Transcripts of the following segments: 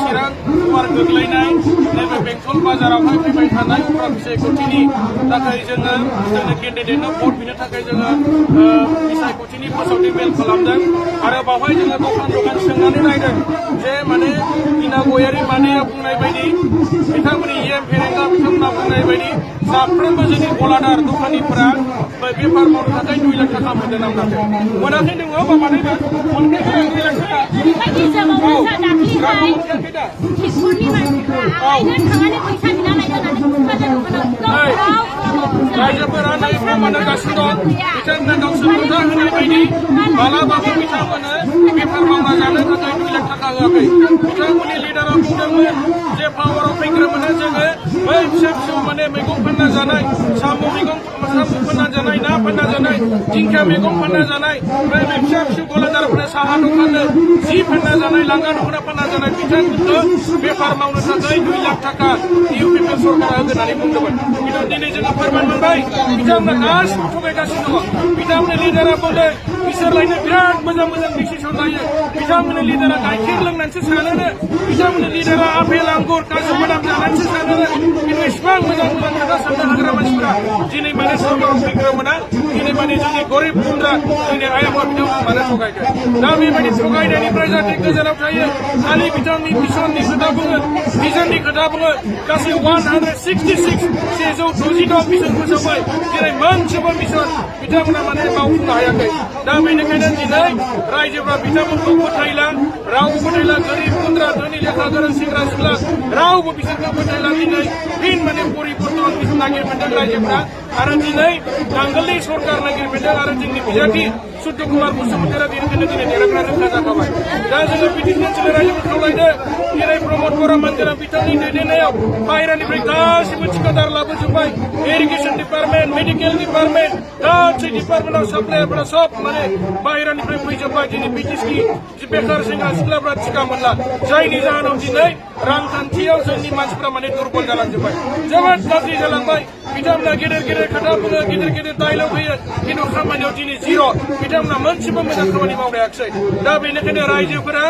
चिरां गुवार गोग्लैनाय नैबे बेंटल बाजारावहाय फैबाय थानाय उफ्रा बिसायख'थिनि थाखाय जोङो केन्डिडेटनो भट बिनो थाखाय जोङो बिसायख'थिनि फोसावथि मेल खालामदों आरो बावहाय जोङो दखान सोंनानै नायदों जे माने इना गयारि मादैया बुंनाय बायदि बिथांमोननि EM फेरेंगा बिथांमोना बुंनाय बायदि साफ्रोमबो जोंनि गलादार दखानिफोरा बेफार मावनो थाखाय 2 लाख थाखा मोनदों ना मोनाखै नोङो होमबा मादैबा मोनखायो 2 लाख थाखा रायजोफोरा नै फोरमायगासिनो दं बिथांमोना गावसोर खोथा होनाय बायदि मालाबाबो बिथांमोननो बेफार मावना जानो थाखाय 2 लाख थाखा होआखै बिथांमोननि लिडारा बुंदोंमोन जे पावाराव फैग्रोमोनो जोङो बै फिसा फिसौ माने मैगं फानना जानाय साम' फानना जानाय ना फानना जानाय दिंखिया मैगं फानना जानाय बै फिसा फिसौ गलादारफोरा साहा दखाननो जि फानना जानाय लांगा दख'ना फानना जानाय बिथांमोननो बेफार मावनो थाखाय 2 लाख थाखा UPP सरकारा होगोन होननानै बुंदोंमोन खिन्थु दिनै जोङो फोरमान मोनबाय बिथांमोना गासिबो थगायगासिनो दङ बिथांमोननि लिडारा बुंदों बिसोरलायनो बिराद मोजां डिसिसन लायो बिथांमोननि लिडारा गाइखेर लोंनानैसो सानोनो बिथांमोननि लिडारा आपेल आंगुर काजु बादाम जानानैसो सानोनो खिन्थु इसिबां मोजां खोथा साननो हाग्रा मानसिफोरा दिनै माने सरकाराव फैग्रा मोना दिनै माने जोंनि गरिब गुन्द्रा जोंनि आइ आफा बिथांमोन माने थगायदों दा बेबायदि थगायनायनिफ्राय जाहाथे गोजानाव थायो खालि बिथांनि मिशननि खोथा बुङो भिजननि खोथा बुङो गासै 166 162 मिशन फोसावबाय दिनै मोनसेबो मिशन बिथांमोना माने मावफुंनो हायाखै दा बेनिखायनो दिनै रायजोफ्रा बिथांमोनखौ फोथायला रावबो फोथायला गोरिब गुन्द्रा धोनि लेखा गोरों सेंग्रा सिख्ला रावबो बिसोरखौ फोथायला दिनै फिन माने परिबर्तन नागिरफिनदों रायजोफ्रा आरो दिनै नांगोलनि सरकार नागिरफिनदों आरो जोंनि बिजाथि सुद्ध कुमार बसुमतारिया दिनै देरहाग्रा रोखा जाखाबाय दा जोङो बिटिसि ओनसोलनि रायजोखौ खावलायदों दिनै प्रमद बर' मन्दिरा बिथांनि दैदेननायाव बाहेरानिफ्राय गासिबो थिकादार लाबोजोब्बाय इरिगेसन डिपार्टमेन्ट मेडिकेल डिपार्टमेन्ट गासै डिपार्टमेन्टआव साप्लायरफोरा सब माने बाहेरानिफ्राय फैजोब्बाय दिनै बिटिसि बेखार सेंग्रा सिख्लाफ्रा थिका मोनला जायनि जाहोनाव दिनै रांखान्थियाव जोंनि मानसिफ्रा माने दुर्बल जालांजोब्बाय जोबोद गाज्रि जालांबाय बिथांमोना गेदेर खोथा बुङो गेदेर डायलग होयो खिन्थु खामानियाव दिनै जिर' बिथांमोना मोनसेबो मोजां खामानि मावनो हायाखिसै दा बेनिखायनो रायजोफोरा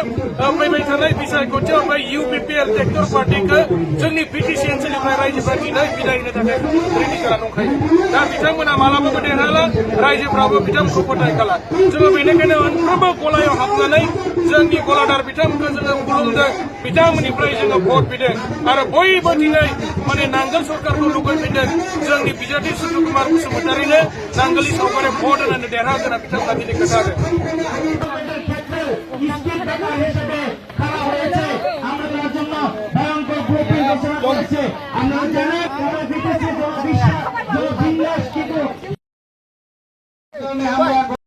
फैबाय थानाय बिसायख'थियाव बे UPPL ट्रेक्टर पार्टिखौ जोंनि बिटिसि ओनसोलनिफ्राय रायजोफ्रा दिनै बिदाय होनो थाखाय रेडि जाना दंखायो दा बिथांमोना मालाबाबो देरहाला रायजोफ्राबो बिथांमोनखौ फोथायखाला जोङो बेनिखायनो मोनफ्रोमबो गलायाव हाबनानै जोंनि गलादार बिथांमोनखौ जोङो खुलुमदों बिथांमोननिफ्राय जोङो भट बिदों आरो बयबो दिनै माने नांगोल सरकारखौ लुबैफिनदों जोंनि बिजाथि सुद्ध कुमार बसुमतारिनो नांगोलनि सावगारि भट होनानै देरहागोन बिथांमोना दिनै खोन्थादों আমরা জানি